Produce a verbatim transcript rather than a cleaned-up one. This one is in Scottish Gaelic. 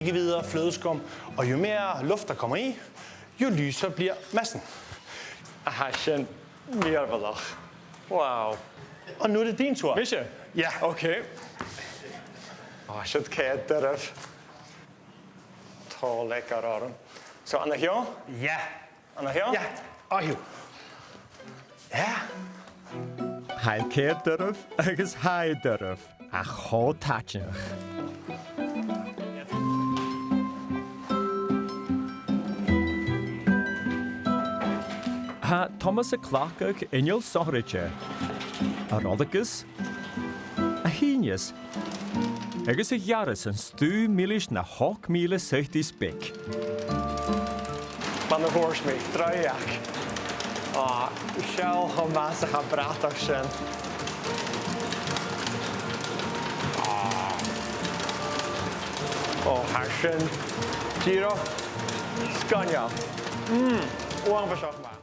ikke videre flødeskum, og jo mere luft, der kommer i, jo lysere bliver massen. Aha, sin mìorbhaileach. Wow. Og nu er det din tur. Mise? Ja. Okay. Ó, sin ceart, doirbh. Tha e leac orm. So, an-seo? Ja. An-seo? Ja. Ó, hiu. Ja. Tha e ceart doirbh agus tha e doirbh, ach cho taitneach. Tha Thomas a' cleachdadh inneal sònraichte, a roileagas, a shìneas agus a ghearras an stuth milis na h-ochd mìle suiteas beag. Mar a thuirt mi, draoidheachd. Á, seall cho math 's a tha bratach sin. Á. Ó, tha sin dìreach sgoinneil. Mm, uabhasach math.